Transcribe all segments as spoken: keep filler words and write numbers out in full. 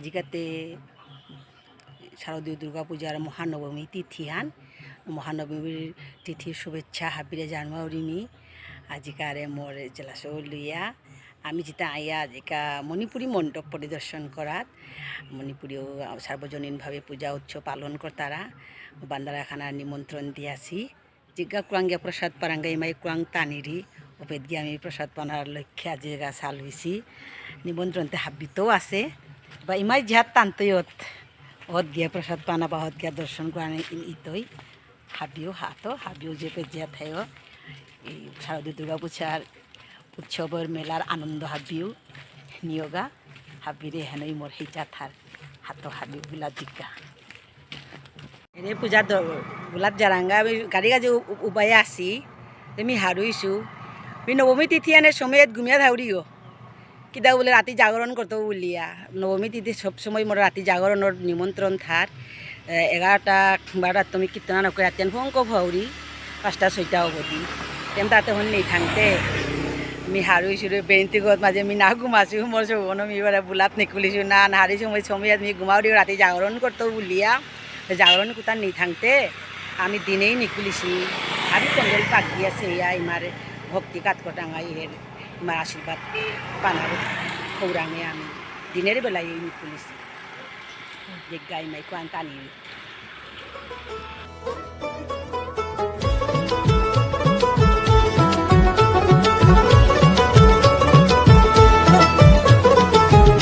আজিকাতে শারদীয় দুর্গা পূজার মহানবমী তিথিহান, মহানবমীর তিথির শুভেচ্ছা হাবিরে জানুয়ারিমি। আজিকারে মোর জেলা সৌ লইয়া আমি যেতা আইয়া আজিকা মণিপুরী মণ্ডপ পরিদর্শন করাত, মণিপুরীও সার্বজনীনভাবে পূজা উৎসব পালন করতারা, বান্দারাখানার নিমন্ত্রণ দিয়াছি। জিগা কুরাং গিয়া প্রসাদ পানারাঙ ইমাই কুরাং তানিরি, ওপেত গিয়া আমি প্রসাদ পানার লক্ষ্যে আজিগা সালুইছি। নিমন্ত্রণতে হাবিতও আছে। বা ইমাই জিহাত তানতই অত, অত গিয়া প্রসাদ পানা বা অত গিয়া দর্শন করানি ইন ইতই। হাবিও হাতো, হাবিও যে পে জিহাত থাইও। এই শারদীয় দুর্গা পূজার উৎসবর মেলার আনন্দ হাবিও নিয়োগা, হাবিরে হেনই মোর হেইচা থার, হাতো হাবি বুলা দিগা। এরে পূজা দ-, বুলাত যারাঙ্গা, আমি গাড়ি গাজে উ-, উ-, উবাই আসি, তে মি হারুইছু। মি নবমী তিথি আনে সময়ত ঘুমিয়া থাউরিও। কিদা বুলে রাতি জাগরণ করতো বুলিয়া। নবমী তিথি সব সময় মোর রাতি জাগরণর নিমন্ত্রণ থার। এ, এগারোটা, বারোটা তুমি কীর্তনা নকরে রাতি আন ফঙ্ক ফাউরি, পাঁচটা ছয়টা অবধি। তেম তাতে হন নেই থাকতে। মি হারুইছুরে বেন্তি গত মাঝে মি না ঘুমাসু, মোর সব মনে মি এবারে বুলাত নিকুলিছু না, না হারি সময় সময়ত মি ঘুমাউরি রাতি জাগরণ করতো বুলিয়া। জাগরণ কুতার নেই থাকতে আমি দিনেই নিকুলিছি। আমি প্যান্ডেল পাক দিয়াছে ইয়া ইমার ভক্তি কাত কটাঙ্গাই হের ইমার আশীর্বাদ পানার খৌরাঙে আমি দিনের বেলায় এই নিকুলিছি। যে গাই মাই কোয়ান তানি।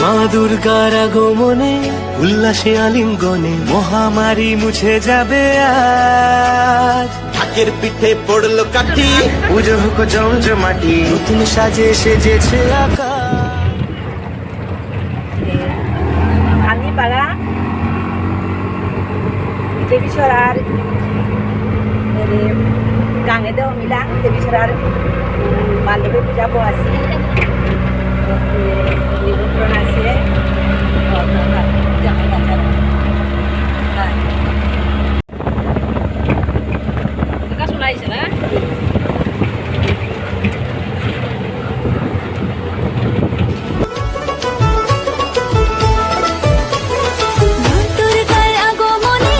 মা দুর্গার আগমনে, উল্লাসে আলিঙ্গনে, মহামারী মুছে যাবে আজ। ঢাকের পিঠে পড়লো কাঠি, পুজো হোক জমজমাটি, নতুন সাজে সেজেছে আকাশ। আমি পাড়া দেবীছড়ার, এরে, গাঙে দেহ মিলা দেবীছড়ার বান্ধবী পূজা বহাসি, নিমন্ত্রণ আছে। মা দুর্গার আগমনে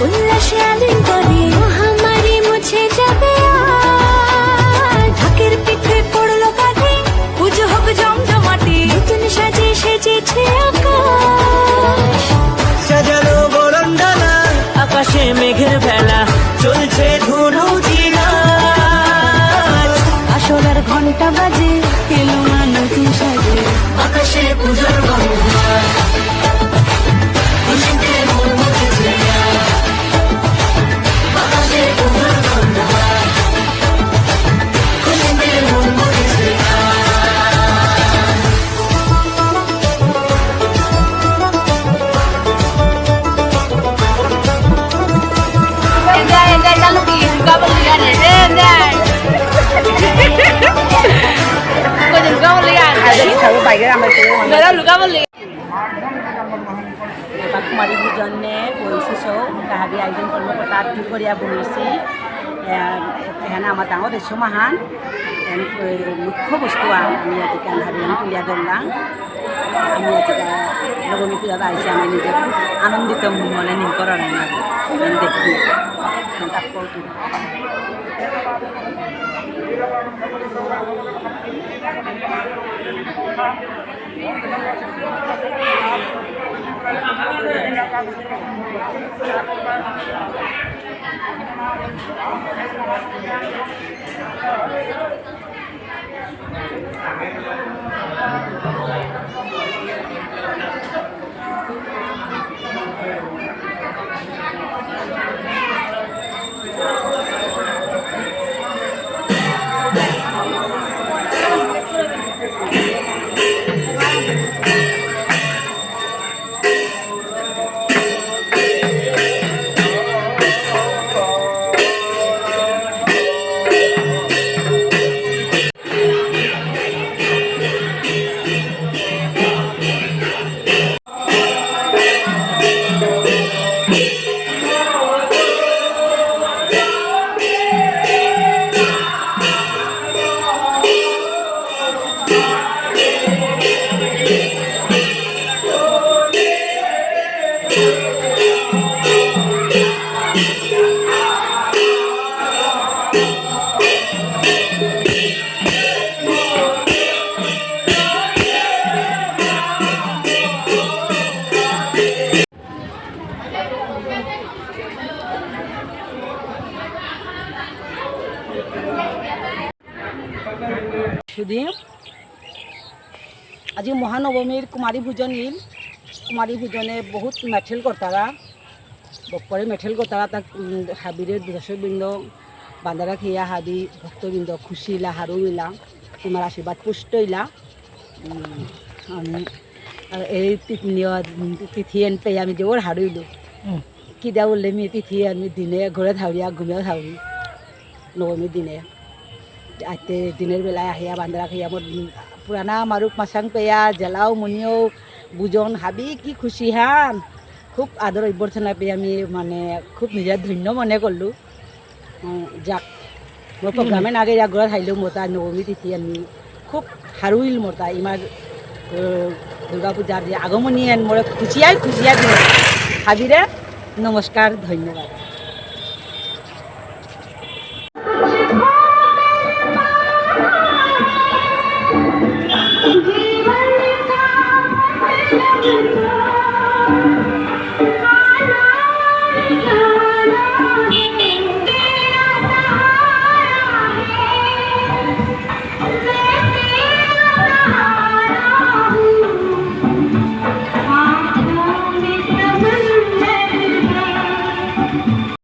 উল্লাসে আলিঙ্গনে মহামারী মুছে যাবে আজ। ঢাকের পিঠে পড়লো কাঠি, পুজো হোক জমজমাটি, নতুন সাজে সেজেছে আকাশ। সাজানো বরণডালা, আকাশে মেঘের ভেলা, চলছে ধুনুচি নাচ। আসরের ঘন্টা বাজে, এলো মা নতুন সাজে। আকাশে পুজোর গন্ধ। এবার কুমারী ভোজনে বহিছি সৌ, তাহাবি আয়োজন কর্মকর্তা আত্মীয় করিয়া বহিছি। এ, এখানে আমার ডাঙর দেশ মহান, এন, এ, মুখ্য বস্তু আন, আমি আজকে আনহাবি আমি তুলিয়া ধরলাম। আমি আজকে নবমী পূজা আইসি, আমি নিজে খুব আনন্দিত মনে নিয়ে করার না, আমি দেখি। তারপর যদি আজি মহানবমীর কুমারী ভোজন ইল, কুমারী ভোজনে বহুত মেঠেল করতারা, বপরে মেঠেল করতারা, তা, উম, হাবিরে দর্শকবৃন্দ, বান্দারা খেয়া হাবি ভক্তবৃন্দ খুশি ইলা, হারু ইলা, তোমার আশীর্বাদ পুষ্ট ইলা। উম, আমি, আহ, এই তি-, নিয়-, তিথি এন পেয়ে আমি জবর হারু ইলু। হুম। কিদা বুললে মি তিথি আমি দিনে ঘরে থাউরি, আর ঘুমিয়ে থাউরি, নবমীর দিনে। আইতে দিনের বেলায় আহিয়া বান্দারা খাইয়া মোর পুরানা মারুপ মাসাং পেয়া, জেলাও মুনিও, বুজন হাবি কি খুশি হান। খুব আদর অভ্যর্থনা পেয়ে আমি মানে খুব নিজে ধন্য মনে করলু। উম, যাক, মোর হুম। প্রোগ্রামে না গেয়া ঘরে থাইলেও মোতা নবমী তিথি আমি খুব হারুইল মোরতা ইমার, আহ, দুর্গা পূজার যে আগমনী এন মোরে খুশিয়াই খুশিয়াই দিন। হাবিরে নমস্কার, ধন্যবাদ।